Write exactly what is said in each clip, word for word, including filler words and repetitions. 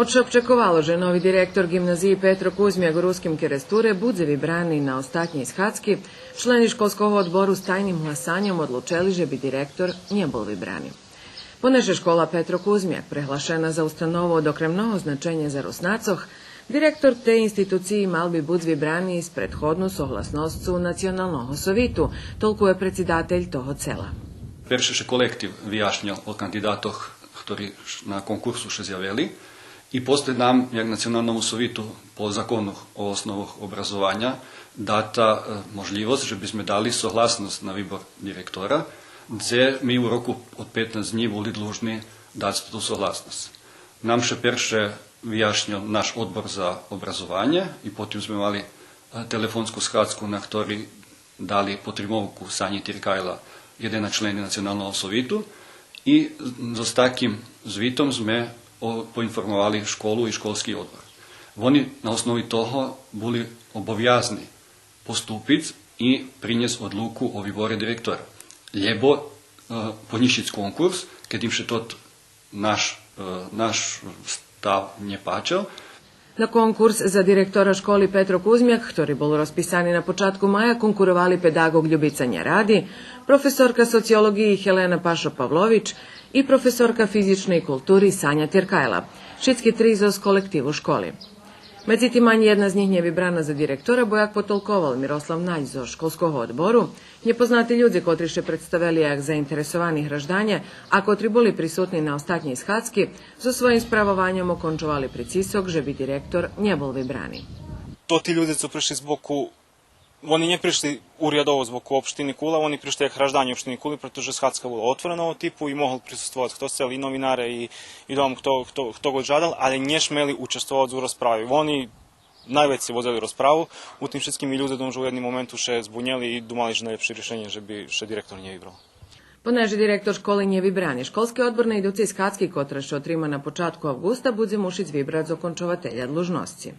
Ше очековало же нови директор Ґимназиї „Петро Кузмяк” у Руским Керестуре будзе вибрани на остатнєй схадзки, члени школского одбору з тайним гласаньом одлучели же би директор нє бул вибрани. Понеже школа „Петро Кузмяк” преглашена за установу од окремного значеня за Руснацох, директор тей институциї мал би буц вибрани з предходну согласносцу Националного совиту, толкує предсидатель того цела. Перше ше колектив вияшнєл о кандидатох хтори ш-, на конкурсу ше зявели, и после нам, як Националному совиту, по закону о основох образованя, дата, е, можлївосц же бизме дали согласносц на вибор директора, дзе ми у року од петнац днї були длужни дац ту согласносц. Нам ше перше вияшнєл наш одбор за образованє и потим зме мали, е, телефонску схадзку на хторей дали потримовку Санї Тиркайла, єден од члени Националного совиту, и з-, з таким звитом зме о-, поинформовали школу и школски одбор. Вони на основи того були обовязни поступиц и принєсц одлуку о виборе директора. Лєбо, е, понїщиц конкурс, кед им ше тот наш, е, наш став нє пачел. На конкурс за директора школи „Петро Кузмяк”, хтори бул розписани на початку мая, конкуровали педаґоґ Любица Няради, професорка социолоґиї Хелена Пашо-Павлович и професорка физичней култури Саня Тиркайла, шицки три зоз колективу школи. Медзитим, анї єдна з нїх нє вибрана за директора, бо, як потолковал Мирослав Надь зоз школского одбору, нєпознати людзе котри ше представели як заинтересовани гражданє, а котри були присутни на остатнєй схадзки, зоз своїм справованьом окончовали прицисок же би директор нє бул вибрани. То ти людзе цо пришли з боку, вони нє пришли урядово з боку општини Кула, вони пришли як гражданє општини Кули, прето же схадзка була отвореного типу и могол присуствовац хто сцел, и новинаре, и, и дом, хто, хто, хто год жадал, але нє шмели участвовац у розправи. Вони найвецей водзели розправу у тим шицким и людзе, думам же у єдним моменту ше збунєли и думали же найлєпше ришенє же би ше директор нє вибрал. Понеже директор школи нє вибрани, школски одбор на идуцей схадзки, котра ше отрима на початку авґуста, будзе мушиц вибрац окончователя длужносци.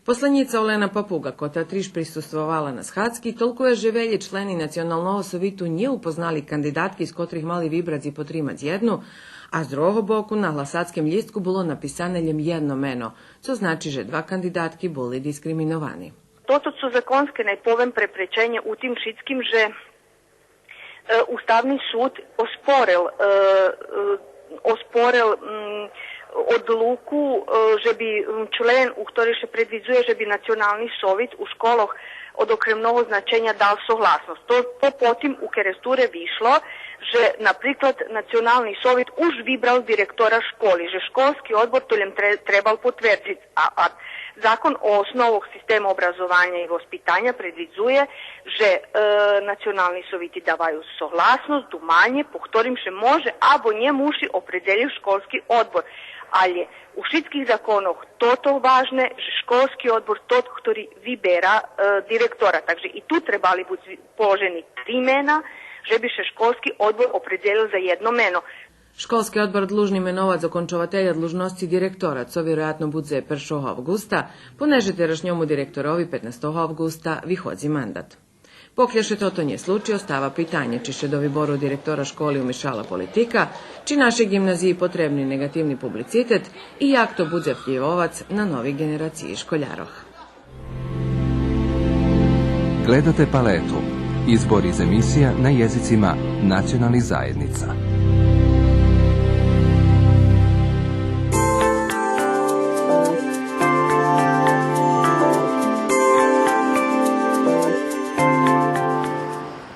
Посланїца Олена Папуґа, котра триш присуствовала на схадзки, толкує же велї члени Националного совиту нє упознали кандидатки з котрих мали вибрац и потримац єдну, а з другого боку на гласацким лїстку було написане лєм єдно мено, цо значи же два кандидатки були дискриминовани. Тото цо законске, най повем, препреченє у тим шицким же, е, Уставни суд оспорел, е, е, оспорел, м, одлуку, е, же би, м, член у хторей ше предвидзує же би Национални совит у школох од окремного значеня дал согласносц. То, то потим у Керестуре вишло же, наприклад, Национални совит уж вибрал директора школи, же школски одбор то лєм тре-, требал потвердзиц, а, а Закон о основох систему образованя и воспитаня предвидзує же, е, национални совити даваю согласносц, думанє по хторим ше може або нє муши опредзелїц школски одбор. Але у шицких законох тото важне, же школски одбор тот хтори вибера, е, директора. Так же и ту требали буц положени три мена, же би ше школски одбор опредзелїл за єдно мено. Школски одбор длужни меновац окончователя длужносци директора, цо вироятно будзе першого авґуста, понеже терашньому директорови петнастого авґуста виходзи мандат. Покля ше тото нє случи, остава питанє чи ше до вибору директора школи умишала политика, чи нашей ґимназиї потребни неґативни публицитет и як то будзе вплївовац на нови ґенерациї школярох. Gledate Paletu, izbor iz emisija na jezicima nacionalnih zajednica.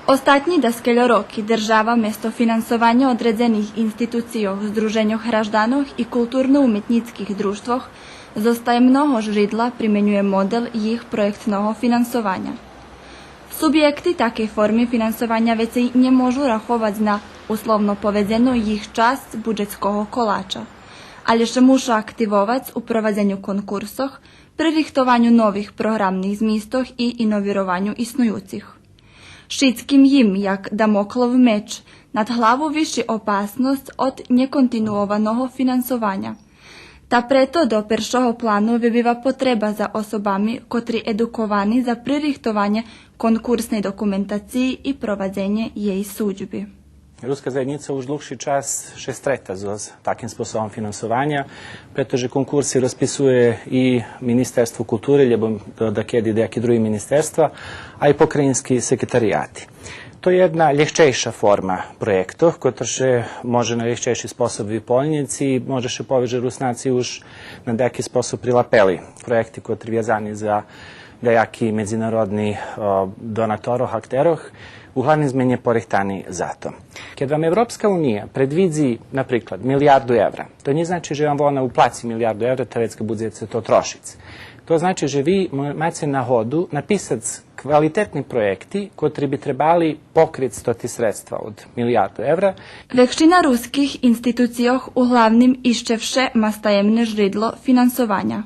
Остатнї даскельо роки держава место финансованя одредзених институцийох, здруженьох гражданох и културно-уметнїцких дружтвох зоз таємного жридла применює модел їх проєктного финансованя. Субєкти такей форми финансованя вецей нє можу раховац на, условно поведзено, їх часц буджетского колача, але ше муша активовац у провадзеню конкурсох, пририхтованю нових програмних змистох и иновированю иснуюцих. Шицким їм, як Дамоклов меч, над главу виши опасносц од нєконтинуованого финансованя. Та прето до першого плану вибива потреба за особами котри едуковани за пририхтованє конкурсней документациї и провадзенє єй судьби. Руска заєднїца уж длугши час ше стрета зоз таким способом финансованя, прето же конкурси розписує и Министерство култури, лєбо дакеди даяки други министерства, а и покраїнски секретарияти. То є єдна лєгчейша форма проєктох, котра ше може на лєгчейши способ виполнїц и може ше повесц же Руснаци уж на даяки способ прилапели проєкти котри вязани за даяки медзинародни, о, донаторох, актерох, углавним зме нє порихтани за то. Кед вам Европска уния предвидзи, наприклад, милиярду евра, то нє значи же вам вона уплаци милиярду евра, та вецка будзеце то трошиц. То значи же ви м-, маце нагоду написац квалитетни проєкти котри би требали покриц тоти средства од милиярду евра. Векшина руских институцийох углавним ище вше ма стаємне жридло финансованя.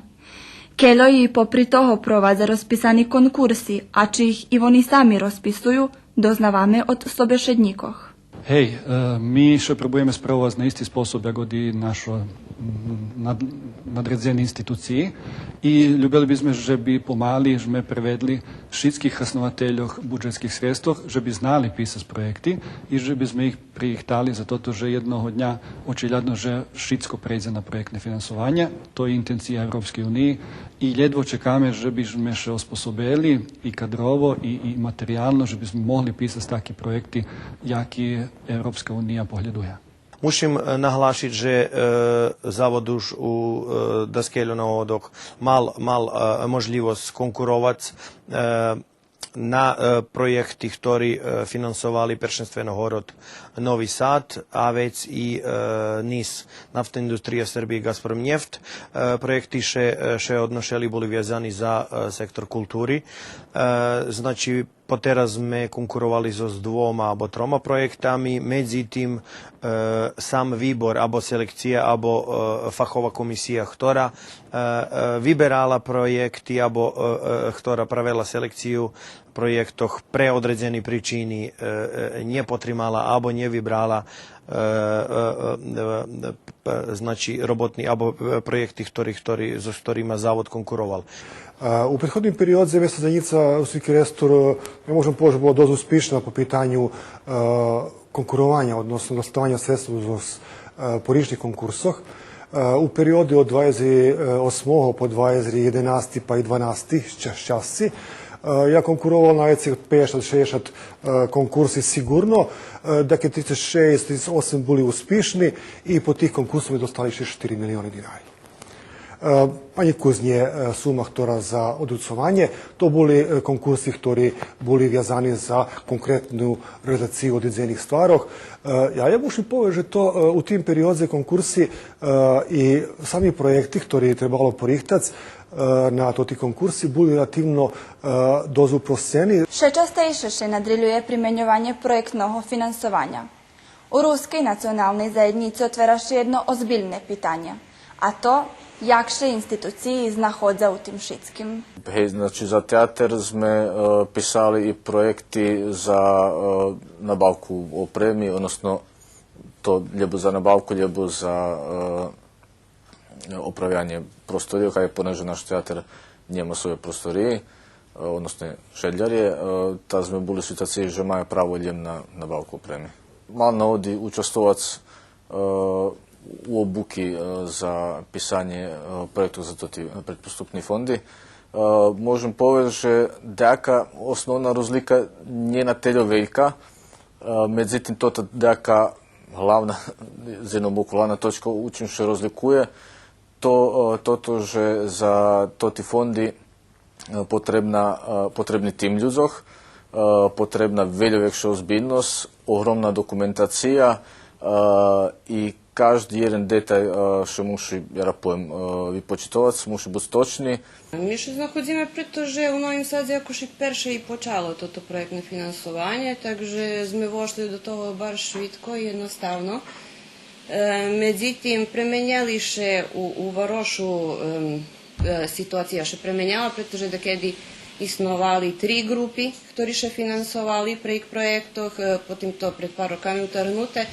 Кельо и попри того провадза розписани конкурси, а чи их и вони сами розписую, дознаваме од собешеднїкох. Гей, е, ми ше пробуєме справовац на исти способ як и нашо, м, над-, надредзени институциї и любели би зме же би помали зме преведли шицких хасновательох буджетских средствох, же би знали писац проєкти и же би зме их пририхтали за тото же єдного дня очиглядно же шицко прейдзе на проєктне финансованє. То є интенция Европскей униї и лєдво чекаме же би зме ше оспособели и кадрово и, и материялно же би зме могли писац таки проєкти яки Европска уния поглєдує. Мушим, е, наглашиц же, е, Завод уж у, е, даскельо нагодох мал, мал, е, можлївосц конкуровац, е, на, е, проєкти хтори, е, финансовали першенствено город Нови Сад, а вец и, е, НИС, Нафтна индустрия Сербиї, Газпром нєфт. Е, проєкти ше, е, ше одношели, були вязани за, е, сектор култури. Е, значи, потераз зме конкуровали зоз двома або трома проєктами, медзитим, е, сам вибор або селекция, або, е, фахова комисия хтора, е, е, виберала проєкти, або, е, е, хтора правела селекцию проєктох пре одредзени причини, е, е, нє потримала або нє вибрала, е, е, е, е, е, значи, роботни або, е, проєкти хтори, хтори, зоз хторима Завод конкуровал. Е, у предходним периодзе Месна заєднїца Руски Керестур, е, можем повесц, була досц успишна по питаню, е, конкурованя, односно доставаня средствох зоз, е, порижних конкурсох. Е, у периоду од двацец осмого по двацец єденасти па и дванасти, ща-, щасци, е, я конкуровал на вецей од пейдзешат, шейдзешат, е, конкурси сиґурно, е, дакеди трицец шейсц, трицец осем були успишни и по тих конкурсох зме достали шейдзешат штири милиони динари. Е, анї кус нє, е, сума хтора за одруцованє, то були, е, конкурси хтори були вязани за конкретну реализацию одредзених стварох. Е, я, я мушим повесц же то, е, у тим периодзе конкурси, е, и сами проєкти хтори требало порихтац, е, на тоти конкурси були релативно, е, досц упростени. Вше частейше ше надрилює применьованє проєктного финансованя. У Рускей националней заєднїци отвера ше єдно озбильне питанє, а то як ше институциї знаходза у тим шицким. Гей, значи, за театер зме, е, писали и проєкти за, е, набавку опреми, односно то лєбо за набавку, лєбо за, е, оправянє просториї, кай понеже наш театер нєма свойо просториї, е, односно шедлярє, е, та зме були у ситуациї же маю право лєм на набавку опреми. Мал нагоди участвовац, е, у обуки, е, за писанє, е, проєктох за тоти предприступни фонди. Е, можем повесц же даяка основна розлика нє на тельо велька, е, медзитим тота даяка главна, з єдного боку главна точка у чим ше розликує, то, е, тото же за тоти фонди, е, потребна, е, потребни тим людзох, е, потребна вельо векша озбильносц, огромна документация, е, и кажди єден деталь, е, ше муши, я рахуєм, е, випочитовац, муши буц точни. Ми ше знаходзиме прето же у Новим Садзе якоши перше и почало тото проєктне финансованє, так же зме вошли до того барз швидко и єдноставно. Е, медзитим, пременєли ше у, у варошу, ем, е, ситуация ше пременєла, прето же дакеди исновали три ґрупи хтори ше финансовали прейґ проєктох, е, потим то пред пар роками утаргнуте,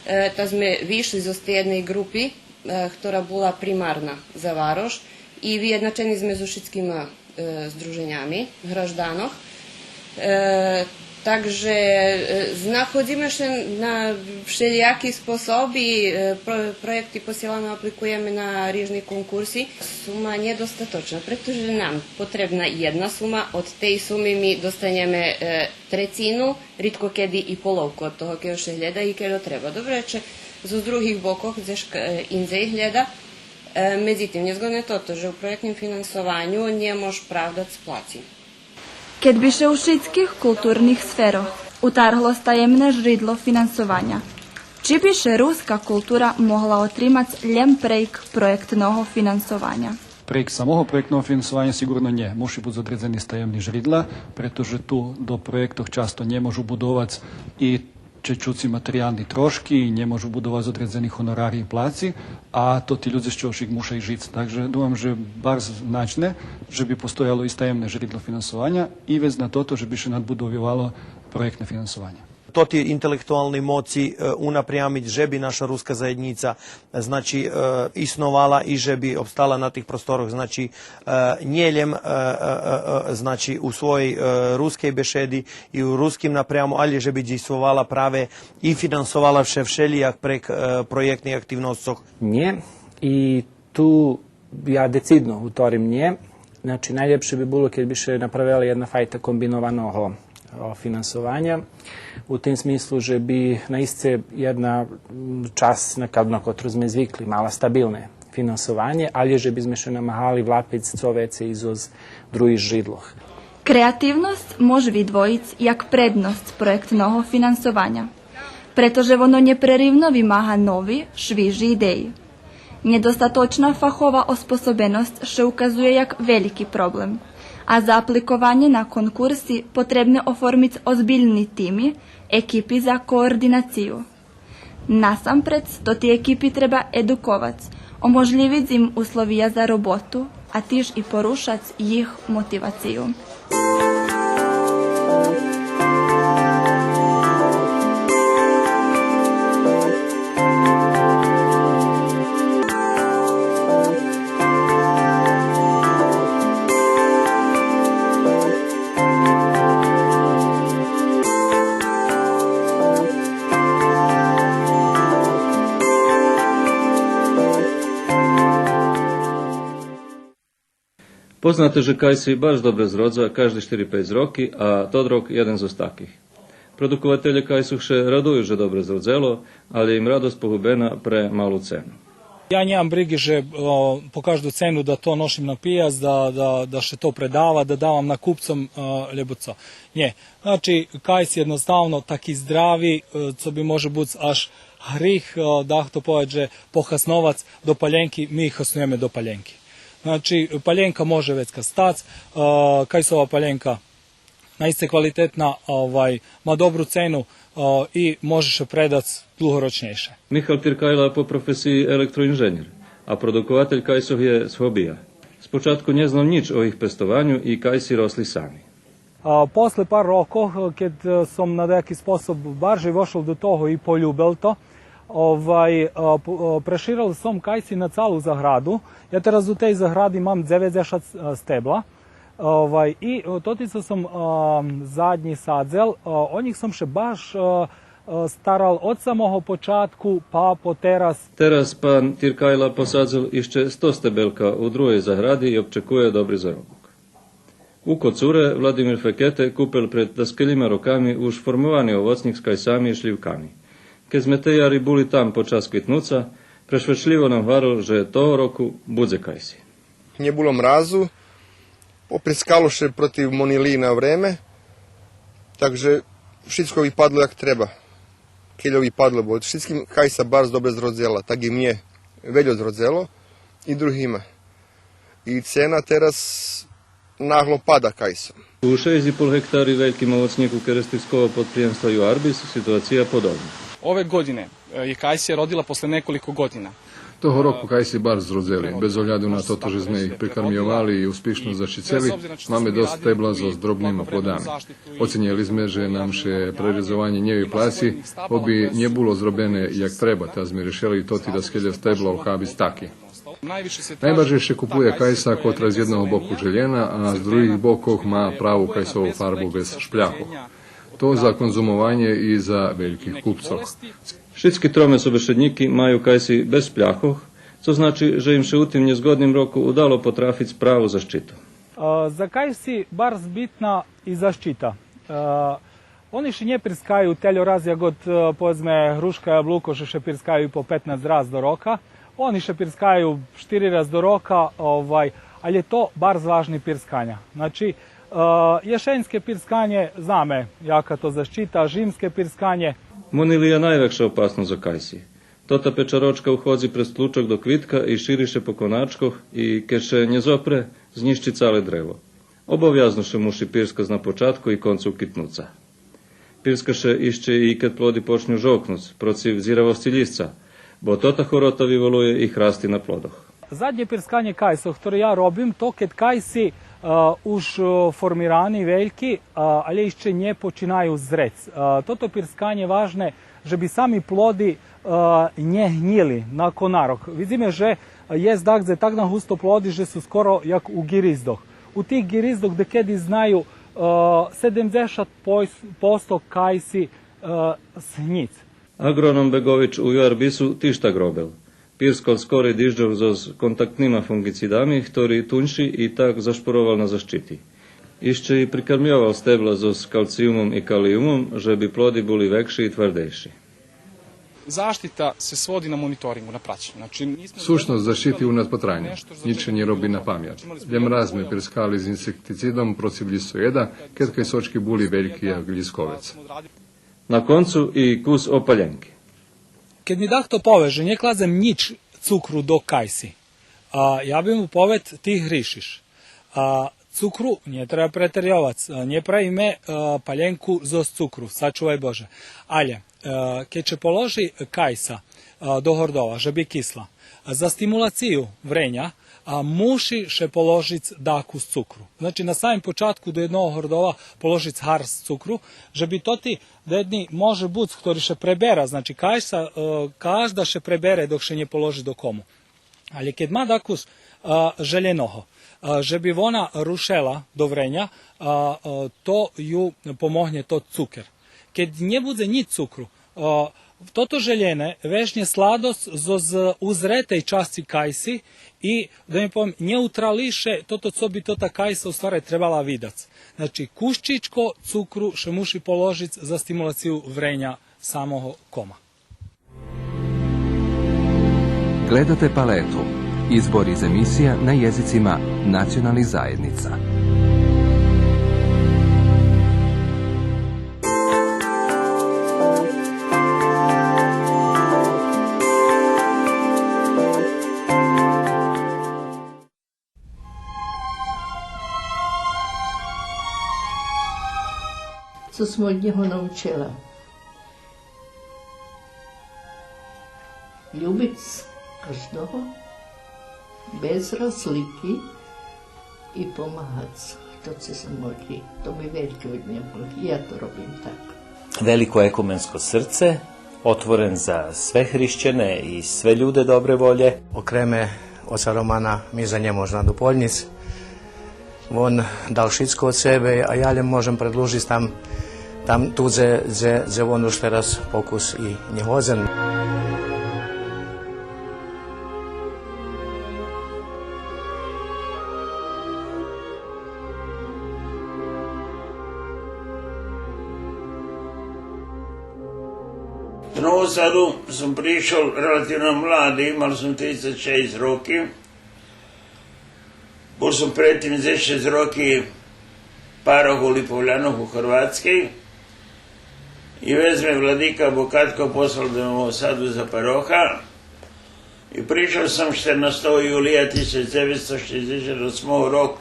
е, та зме вишли зоз тей єдней ґрупи, е, хтора була примарна за варош и виєдначени зме зоз шицкима, е, здруженями гражданох. Е, Так же, е, знаходзиме ше на вшелїяки способи, е, про-, проєкти посиламе, апликуєме на рижни конкурси. Сума нєдостаточна, прето же нам потребна єдна сума, од тей суми ми достанєме, е, трецину, ридко кеди и половку од того, кед ше глєда и кед треба. Добре, че зоз других бокох, дзе ше, е, индзей глєда, е, медзитим, нєзгодне тото же у проєктним финансованю нє мож правдац плаци. Кед би ше у шицких културних сферох утаргло стаємне жридло финансованя, чи би ше руска култура могла отримац лєм прейґ проєктного финансованя? Прейґ самого проєктного финансованя сиґурно нє. Муши буц одредзени стаємни жридла, прето же ту до проєктох часто нє можу будовац и чечуци материялни трошки, нє можу будовац одредзени гонорари и плаци, а то ти людзе з чогошик муша и жиц. Так же думам же барз значне же би постояло и стаємне жридло финансованя и вец на тото же би ше надбудовйовало проєктне финансованє. Тоти интелектуални моци, е, унапрямиц же би наша руска заєднїца, значи, е, исновала и же би обстала на тих просторох, значи, е, нє лєм, е, е, е, е, значи, у своєй, е, рускей бешеди и у руским напряму, алє же би дїйствовала праве и финансовала ше вшелїяк прейґ, е, проєктних активносцох. Нє. И ту я децидно гуторим нє. Значи, найлєпше би було кед би ше направела єдна файта комбинованого, о, финансованя. У тим смислу же би наисце єдна, м, часц, на ка-, на котру зме звикли, мала стабилне финансованє, алє же би зме ше намагали влапиц цо вецей и зоз других жридлох. Креативносц мож видвоїц як предносц проєктного финансованя, прето же воно нєпреривно вимага нови, швижи идеї. Нєдостаточна фахова оспособеносц ше указує як вельки проблем, а за апликованє на конкурси потребне оформиц озбильни тими, екипи за координацию. Насампредз, тоти екипи треба едуковац, оможлївиц им условия за роботу, а тиж и порушац їх мотивацию. Познате же кайси баш добре зродза кажди штири-пейц роки, а тот рок єден зоз таких. Продукователє кайсох ше радую же добре зродзело, алє им радосц погубена пре малу цену. Я нємам бриґи же, о, по кажду цену да то ношим на пияц, да, да, да ше то предава, да давам накупцом, о, лєбо цо. Нє. Значи, кайси єдноставно таки здрави, е, цо би може буц аж грих, е, дахто пове же похасновац до палєнки, ми хаснуєме до палєнки. Значи, палєнка може вецка стац, е, кайсова палєнка наисце квалитетна, овай, ма добру цену, е, и може ше предац длугорочнєйше. Михал Тиркайла по професиї електроинженєр, а продукователь кайсох є з гобия. Спочатку нє знал нїч о їх пестованю и кайси росли сами. А, после пар рокох, кед, е, сом на даяки способ баржей вошол до того и полюбел то, овай, е, п-, е, преширел сом кайси на цалу заграду. Я тераз у тей загради мам дзеведзешат, е, стебла. Овай, и, е, тоти цо сом, е, заднї садзел, е, о нїх сом ше баш, е, е, старал од самого початку па потераз. Тераз пан Тиркайла посадзел ище сто стебелка у другей загради и обчекує добри заробок. У Коцуре Владимир Фекете купел пред даскельма роками уж формовани овоцнїк з кайсами и шлївками. Кед зме тей яри були там под час квитнуца, прешвечлїво нам гварел же того року будзе кайси. Нє було мразу, поприскало ше против монилиї на време, так же шицко випадло як треба. Кельо випадло, бо шицким кайса барз добре зродзела, так и мнє вельо зродзело и другима. И цена тераз нагло пада кайсом. У шейсц и пол гектари вельким овоцнїку керестирского подприємства Юарбис ситуация подобна. Ove godine, e, je kajsija rodila posle nekoliko godina. Того року кайси барз зродзели. Без огляду на тото же зме их прекармйовали и успишно защицели, маме досц стебла зоз дробнима плодами. Оценєли зме же нам ше пререзованє нє виплаци, бо би нє було зробене як треба, та зме ришели тоти даскельо стебла ухабиц таки. Найбаржей ше купує кайса котра з єдного боку желєна, а з других бокох ма праву кайсову фарбу без шпляхох. То за конзумованє и за вельких купцох. Шицки троме собешеднїки маю кайси без пляхох, цо значи же им ше у тим нєзгодним року удало потрафиц праву защиту. Е, за кайси барз битна и защита. Е, они ше нє пирскаю тельо раз, як од, е, поведзме, грушка, яблуко, же ше пирскаю по петнац раз до рока. Они ше пирскаю штири раз до рока, овай, алє то барз важни пирсканя. Значи, е, єшеньске пирсканє, знаме яка то защита, жимске пирсканє. Монилия найвекша опасносц за кайси. Тота печарочка уходзи през тлучок до квитка и шири ше по коначкох и, кед ше нє зопре, знїщи цале древо. Обовязно ше муши пирскац на початку и концу китнуца. Пирска ше ище и кед плоди почню жовкнуц, процив зиравосци лїсца, бо тота хорота виволує и храсти на плодох. Заднє пирсканє кайсох, хторе я робим, то кед кайси, е, уж, е, формирани, вельки, е, алє ище нє починаю зрец. Е, тото пирсканє важне же би сами плоди, е, нє гнїли на конарок. Видзиме же єст дагдзе так нагусто плоди же су скоро як у ґириздох. У тих ґириздох дакеди знаю, е, седемдзешат посто кайси, е, згнїц. Аґроном Беґович у Юарбису тиж так робел. Пирскал скорей дижджох зоз контактнима фунґицидами, хтори туньши и так зашпоровал на защити. Ище и прикармйовал стебла зоз калциюмом и калиюмом, же би плоди були векши и твардейши. Zaštita se svodi na monitoringu, na praćenju. Znači, nismo Сущносц защити у нас по траня. Нїч ше нє роби на памят. Лєм раз зме пирскали з инсектицидом процив лїсцоєда, кед кайсочки були вельки як лїсковец. На концу и кус о палєнки. Кед ми дахто пове же нє кладзем нїч цукру до кайси, а я би му повед: ти гришиш. А, цукру нє треба претерйовац, а, нє правиме, а, палєнку зоз цукру, сачувај Боже. Алє, а, кед ше положи кайса, а, до гордова, же би кисла, а, за стимулацию вреня, а, муши ше положиц дакус цукру. Значи, на самим початку до єдного гордова положиц гарсц цукру, же би тоти єдни, може буц, хтори ше пребера, значи, кайса, а, кажда ше пребере док ше нє положи до кому. Алє кед ма дакус, а, желєного, а, же би вона рушела до вреня, а, а, то ю помогнє тот цукер. Кед нє будзе нїч цукру, а, тото желєне вежнє сладосц зоз узретей часци кайси и, да нє повем, нєутралише тото цо би тота кайса у ствари требала видац. Значи, кущичко цукру ше муши положиц за стимулацию вреня самого кома. Gledate Paletu, izbor iz emisija na jezicima nacionalnih zajednica. Цо сом од нього научела? Любиц каждого без разлики и помагац хто ци ше може. То ми вельке од нього, я то робим так. Велико екуменско срце, отворен за све хрищене и све люде добре волє. Окреме оца Романа, ми за нє можна дополнїц. Вон дал шицко од себе, а я лєм можем предлужиц там, там ту дзе, дзе, дзе вон уж тераз покус и нє годзен. До Нового Саду сом пришол релативно млади, имал сом трицец шейсц роки. Бул сом пред тим дзешец роки парох у Липовлянох у Хорватскей. И вец ме владика Бокатко послал до Нового Саду за пароха. И пришол сом штернастого юлия тисяч дзевецсто шейдзешат осмого року.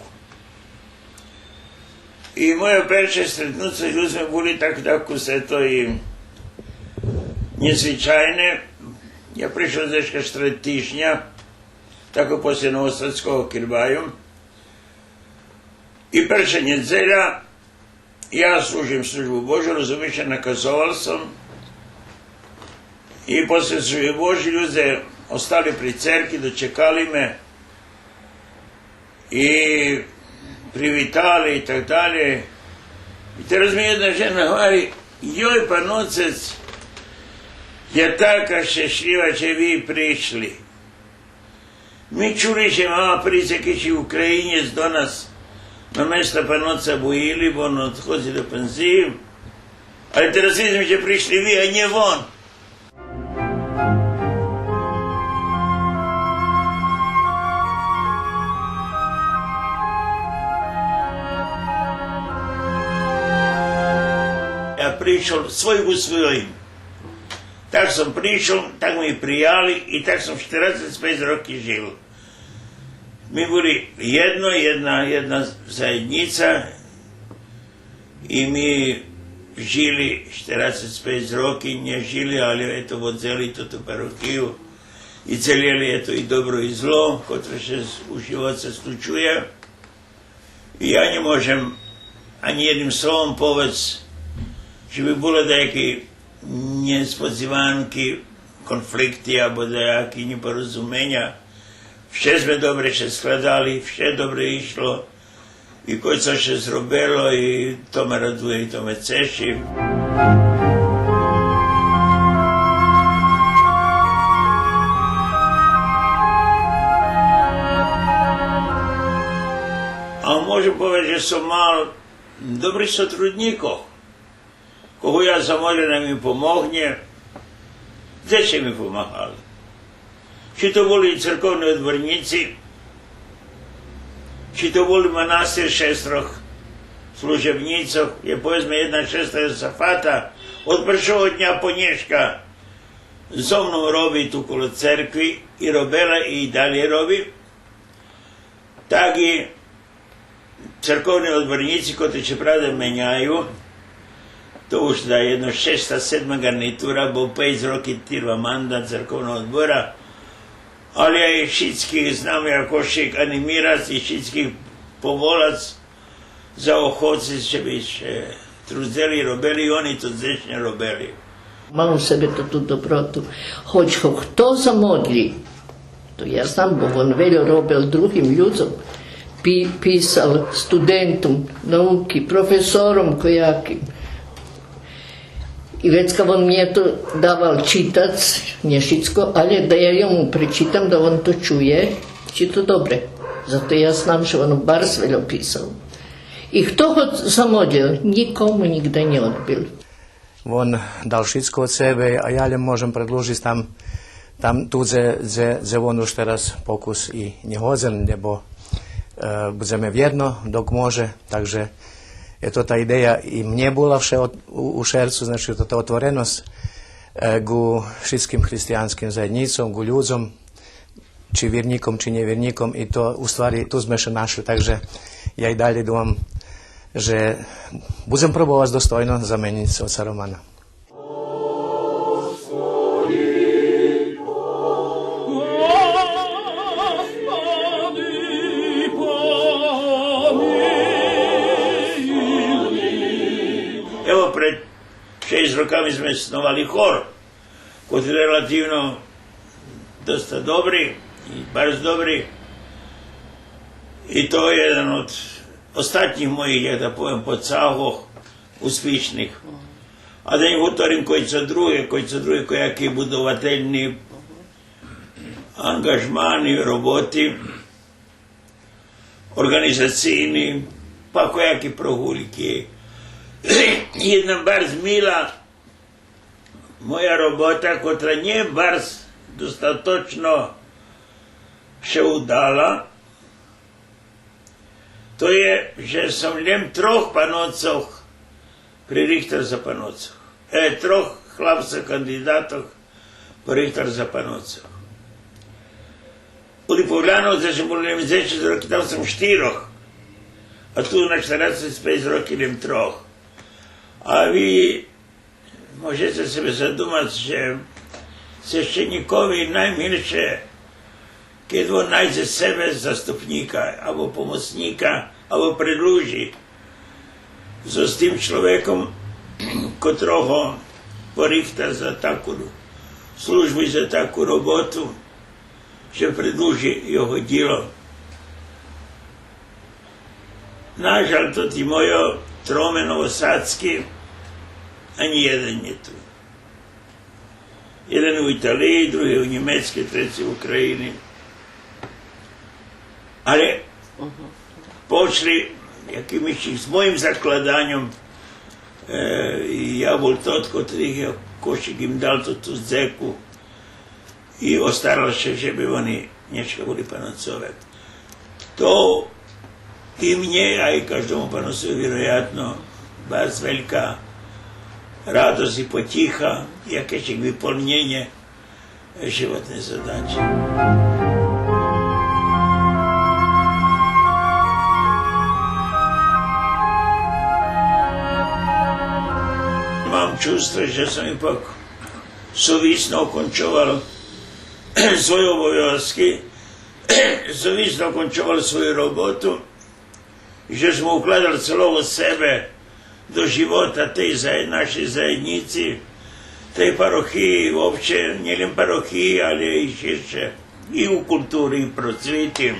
И моє перше стретнуце з людзми були так, так усето и нєзвичайне. Я пришол дзешка штред тижня, тако после новосадского кирбаю. И перша нєдзеля, я служим службу Божу, розумиш, наказовал сом. И после служби Божей людзе остали при церкви, дочекали ме и привитали и так далєй. Тераз ми єдна жена гвари: „Йой, пан оцец, я така щешлїва же ви пришли. Ми чули же мала присц якиш Українєц до нас на место пан оца Буїли, бо вон одходзи до пензиї. Але тераз видзим же пришли ви, а нє вон.“ Я пришол свой у своїм. Так сом пришол, так ми прияли и так сом штерацец пейц роки жил. Ми були єдно, єдна, єдна заєднїца и ми жили штерацец пейц роки, нє жили, але ето водзели тоту парохию и целєли ето и добро и зло, котре ше у живоце случує. И я нє можем анї єдним словом повесц же би було даяки нєсподзиванки, конфликти або даяки нєпорозуменя. Вше зме добре ше складали, вше добре ишло. И кой цо ше зробело, и то ме радує, и то ме цеши. А можем повесц же сом мал добрих сотруднїкох. Кого я замолїм, най ми помогнє, дзешто ми помагали. Чи то були церковни одборнїци, чи то були манастир шестрох служебнїцох, є, поведзме, єдна шестра Йосафата, од першого дня по нєшка зо мном роби ту коло церкви и робела и далєй роби. Так и церковни одборнїци, котри ше, правда, меняю, то уж за єдно шеста, седма ґарнитура, бо пейц роки тирва мандат церковного одбора, але я их шицких знам, як ше анимирац и шицких поволац, заохоциц же би ше трудзели, робели, и они то дзешнє робели. Мам у себе ту, ту доброту. Хоч го хто замодлї, то я знам, бо вон вельо робел другим людзом, пи-, писал студентом науки, професором кояким. И вецка вон мнє то давал читац, нє шицко, але да я йому пречитам, да вон то чує, чи то добре. Зато я знам же вон барз вельо писал. И хто го замодлєл, нїкому нїґда нє одбил. Вон дал шицко од себе, а я лєм можем предлужиц там, там ту дзе, дзе, дзе вон уж тераз покус и нє годзен, лєбо, е, будземе вєдно, док може. Так же ето та идея и мнє була вше од-, у, у шерцу, значи, то, та отвореносц, е, ґу шицким християнским заєднїцом, ґу людзом, чи вирнїком, чи нєвирнїком, и то, у ствари, ту зме ше нашли. Так же я и далєй думам же будзем пробовац достойно заменїц оца Романа. Ево, пред шейсц роками зме сновали хор, котри релативно доста добри и барз добри. И то єден од остатнїх моїх, як да повем, подсагох успишних. А да нє гуторим кой цо друге, кой цо друге, кояки будовательни анґажмани, роботи, орґанизацийни, па кояки прогульки. Єдна барз мила моя робота, котра нє барз достаточно ше удала, то є же сом лєм трох паноцох пририхтал за паноцох. Е, трох хлапцох кандидатох порихтал за паноцох. У Липовлянох, дзе сом бул лєм дзешец роки, там сом штирох. А ту на штерацец пейц роки лєм трох. А ви можеце себе задумац же священїкови наймилше кед вон найдзе себе заступнїка, або помоцнїка, або предлужи зоз тим чловеком, котрого порихта за таку службу и за таку роботу, же предлужи його дїло. Нажаль, тоти мойо Роме новосадски, анї єден нє ту. Єден у Италиї, други у Нємецкей, треци у України. Але почли якимись з моїм закладаньом, е, и я бул тот, котрих я кошик им дал ту, ту дзеку и остарал ше же би вони нєшка були паноцове. То и мнє, а и каждому паноцови вироятно, барз велька радосц и потїха, якешик виполнєнє животней задачи. Мам чувство же сом ипак совисно окончовал свойо обовязки, совисно окончовал свою роботу, же сом укладал целого себе до живота тей за-, нашей заєднїци, тей парохиї, вообще, нє лєм парохиї, але и ширше, и у култури, и просвити,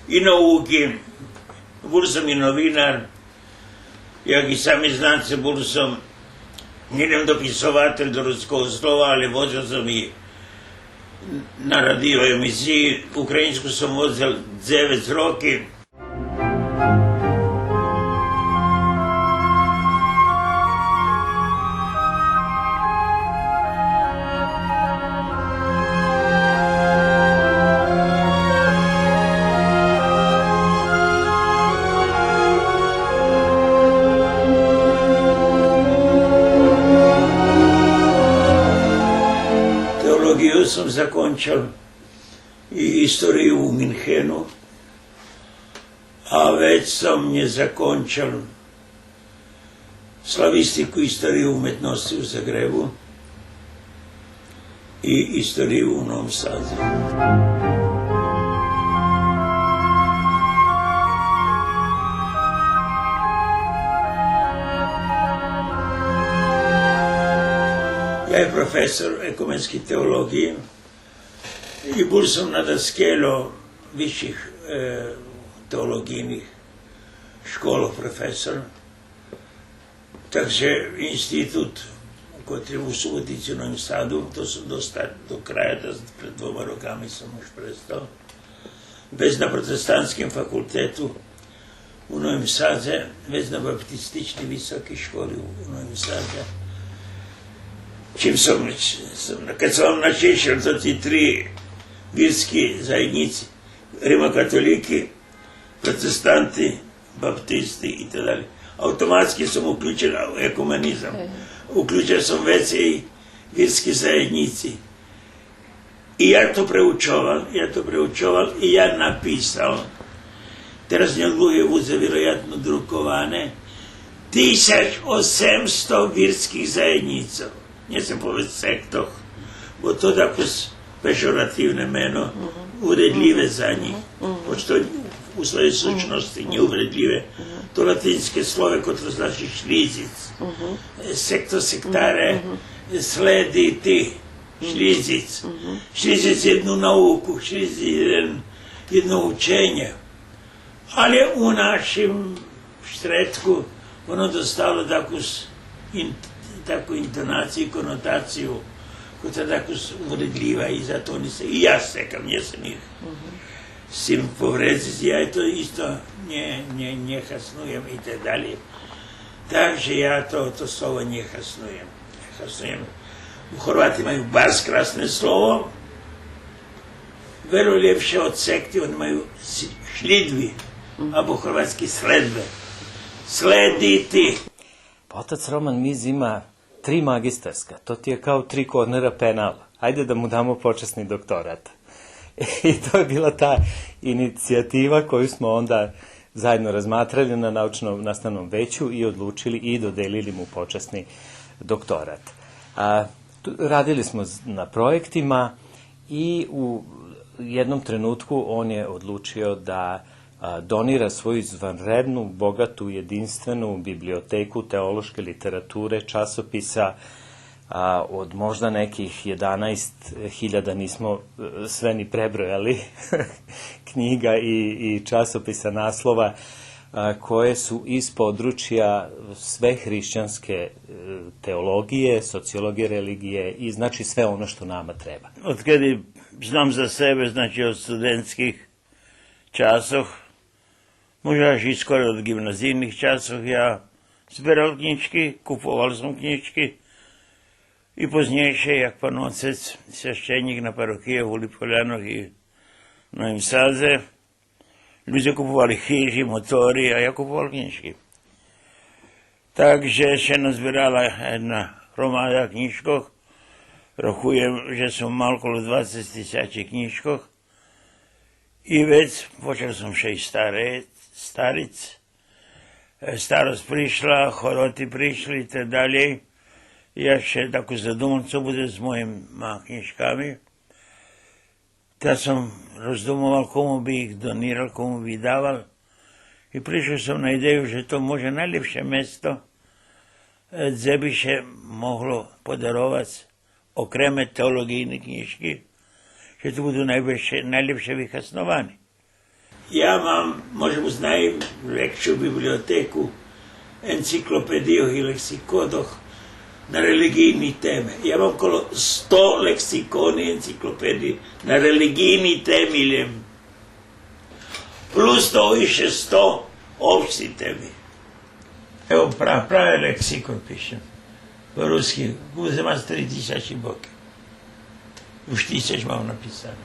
и науки. Бул сом и новинар, як и сами знаце, бул сом нє лєм дописователь до Руского слова, але возел сом и на радио емисиї. Українску сом возел дзевец роки. Теолоґию сом закончел и историю у Минхену, а вец сом нє закончел славистику, историю уметносци у Загребу и историю у Новом Садзе. Я є професор екуменскей теолоґиї и бул сом на даскельо висших, е, теолоґийних школох професор. Так же институт котри у Суботици, у Новим Саду, то сом доста до края, то пред двома роками сом уж престал. Вец на Протестантским факултету у Новим Садзе, вец на Баптистичней високей школи у, у Новим Садзе. Чим сом, сом, кед сом начишел за тоти три вирски заєднїци, римокатолїки, протестанти, баптисти и так далєй, автоматски сом уключел екуменизам. Мгм. Уключел сом вецей вирски заєднїци. И я то преучовал, я то преучовал и я написал. Тераз нєдлуго будзе вироятно друковане. Тисяч осемсто вирских заєднїцох. Нє сцем повесц сектох, бо то дакус пежоративне мено, увредлїве за нїх. Очто у своєй сущносци нє увредлїве. То латинске слово, котре значи шлїдзиц. Е, секто, сектаре, е, следити, шлїдзиц. Шлїдзиц єдну науку, шлїдзиц єден, єдно ученє. Але у нашим штредку воно достало таку с-, ин-, таку интонацию, конотацию, котра таку с-, увредлїва и за то нє се-, и я секам, нє сцем их сцим повредзиц, я то исто нє, нє, нє хаснуєм и так далєй. Так же я то, то слово нє хаснуєм. Нє хаснуєм. Хорвати маю барз красне слово, вельо лєпше од секти, они маю с-, шлїдби, або хорватски следбе. Следити. Па отац Роман Миз има три маґистарска, то ти је као три корнера пенал. Ајде да му дамо почасни докторат. И то је била та иницијатива коју смо онда заједно разматрали на научно-наставном већу и одлучили и доделили му почасни докторат. А, ту, радили смо з-, на пројектима и у једном тренутку он је одлучио да, а, донира своју изванредну, богату, јединствену библиотеку теолошке литературе, часописа, а, од можда неких једанаест хиљада, нисмо, е, све ни пребројали, књига и, и часописа, наслова, a, koje su iz područja sve hrišćanske, e, teologije, sociologije religije i, znači, sve ono što nama treba. Odkedy znam za sebe, znači, od studentskih časoh, može až i skoro od gimnazijnih časoh, ja zberal knjižki, kupoval som knjižki i poznjejše, jak pan ocec, svješćenjik na parohiji u Lipoljanох i Novim Sadze, людзе купували хижи, мотори, а я купувал кнїжки. Так же ше назбирала єдна громада кнїжкох. Рахуєм же сом мал коло двацец тисячи кнїжкох. И вец почал сом ше и старе-, стариц. Е, старосц пришла, хороти пришли и так далєй. Я ше тако задумал, цо буде з моїма кнїжками. Та сом роздумовал кому би их донирал, кому би их давал. И пришол сом на идею же то може найлєпше место, е, дзе би ше могло подаровац окреме теолоґийни кнїжки, же то буду найлєпше, найлєпше вихасновани. Я мам, може буц, найлєпшу библиотеку енциклопедийох и лексиконох на релиґийни теми. Я мам коло сто лексикони, енциклопедиї на релиґийни теми лєм. Плюс того ище сто общи теми. Ево, пра-, праве лексикон пишем. По руски, буде мац три тисячи боки. Уж тисяч мам написани.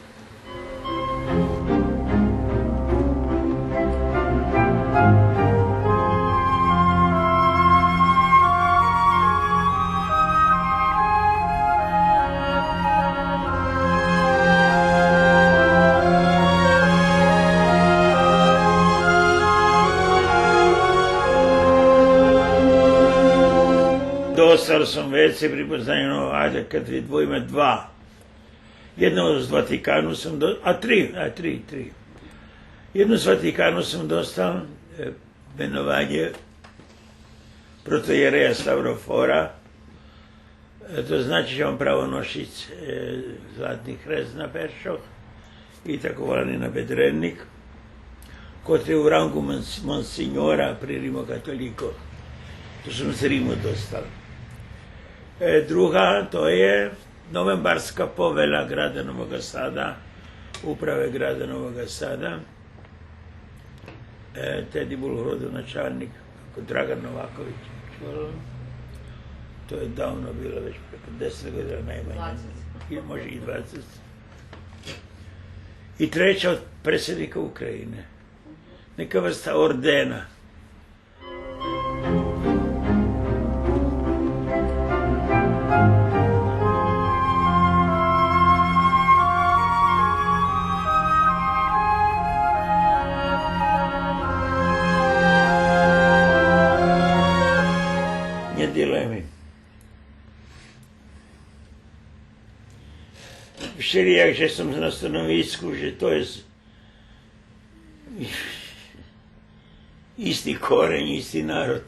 Достал сом вецей при Познаню, айде, кед видвоїме, два. Єдно з Ватикану сом до-, а три, а три, три. Єдно з Ватикану сом достал, е, менованє протоєрея Ставрофора. Е, то значи же мам право ношиц, е, златни хрест на першох и тако волани набедренїк, котри у ранґу монс-, монсиньора при римокатолїкох. То сом з Риму достал. Е, друга, то є Новембарска повеля града Нового Сада, управи града Нового Сада. Е, теди бул градоначалнїк Драган Новакович. То є давно било, вец преко десет година найманє. Двацец. И, може и двацец. И треча од предсиднїка України. Нека врста ордена. Нє дилеми. Вшелїяк же сом на становиску же то єст исти корень, исти народ,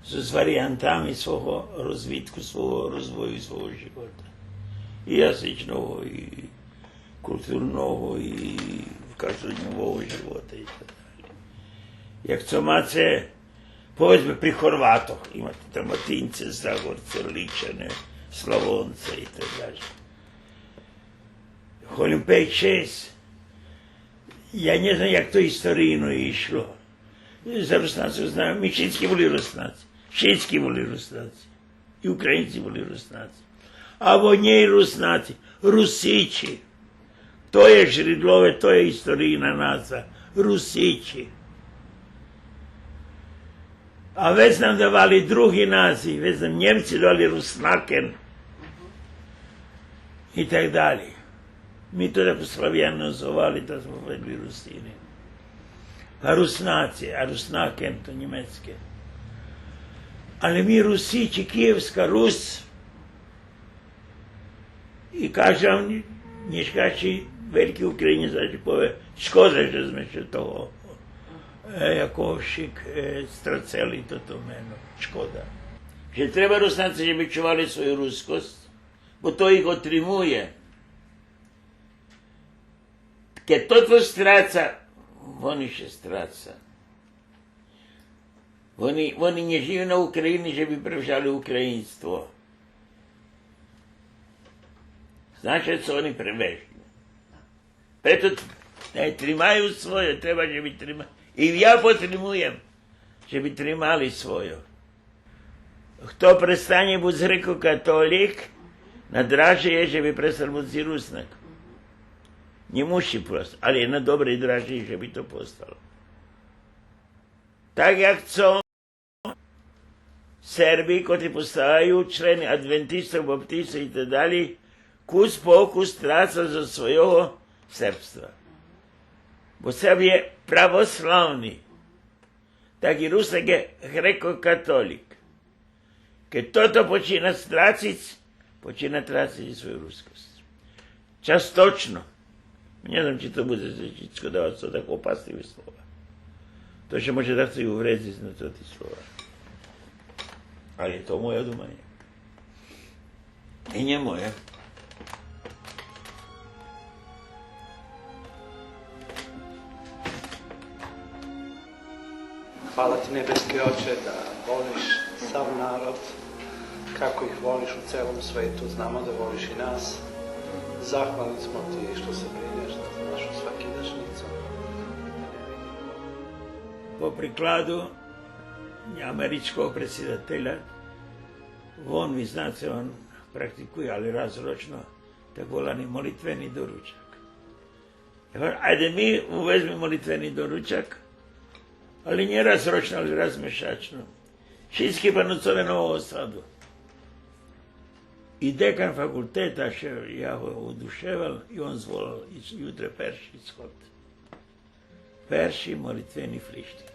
з, з вариянтами свого розвитку, свого розвою, свого живота. И язичного, и културного, и каждодньового живота и так далєй. Як цо маце, поведзме, при Горватох, имате Далматинце, Загорце, Личане, Славонце и так далєй. Голєм пейц-шейсц. Я нє знам як то историйно ишло. За Руснацох знам, ми шицки були Руснаци. Шицки були Руснаци. И Українци були Руснаци. Або нє Руснаци, Русичи. То є жридлове, то є историйна назва. Русичи. А вец нам давали други назви, вец нам Нємци давали Руснакен и так далєй. Ми то тако славянизовали, та зме поведли Русини. А Руснаци, а Руснакен то нємецке. Але ми Русичи, Києвска Рус, И каждый нєшкайши вельки українєц, значи, пове: шкода же зме ше того, е, якошик, е, страцели тото мено. Шкода. Же треба Руснаци же би чували свою рускосц, бо то их отримує. Кед тото страца, вони ше страца. Вони, вони нє жию на України же би превжали українство. Значи, цо вони превежли. Прето най тримаю свойо, треба же би трима-, и я потримуєм же би тримали свойо. Хто престанє буц грекокатолїк, на дражей є же би престал буц и Руснак. Нє муши просто, але є на добрей дражей же би то постал. Так як цо Серби, котри поставаю члени адвентистох, баптистох и так далєй, кус по кус траца зоз свойого сербства. Бо Серб є православни, так и Руснак є грекокатолїк. Кед тото почина страциц, почина трациц и свою рускосц. Часточно. Нє знам чи то будзе ше шицко давац, то так опасливе слова. То ше може дацо и увредзиц на тоти слова. Але то моє думанє. И нє моє. Хвала ти, небески Оче, да волиш сав народ, како их волиш у целом свету, знамо да волиш и нас. Захвални смо ти што се бринеш за нашу свакидашњицу. По прикладу америчкого предсидателя, вон, ви знаце, вон практикує, але раз рочно, так волани молитвени доручак. Я гварим, айде ми уведзме молитвени доручак, але нє раз рочно, але раз мешачно. Шицки паноцове Нового Саду. И декан факултета, ше, я го одушевел, и он зволал, и ютре перши сход. Перши молитвени фриштик.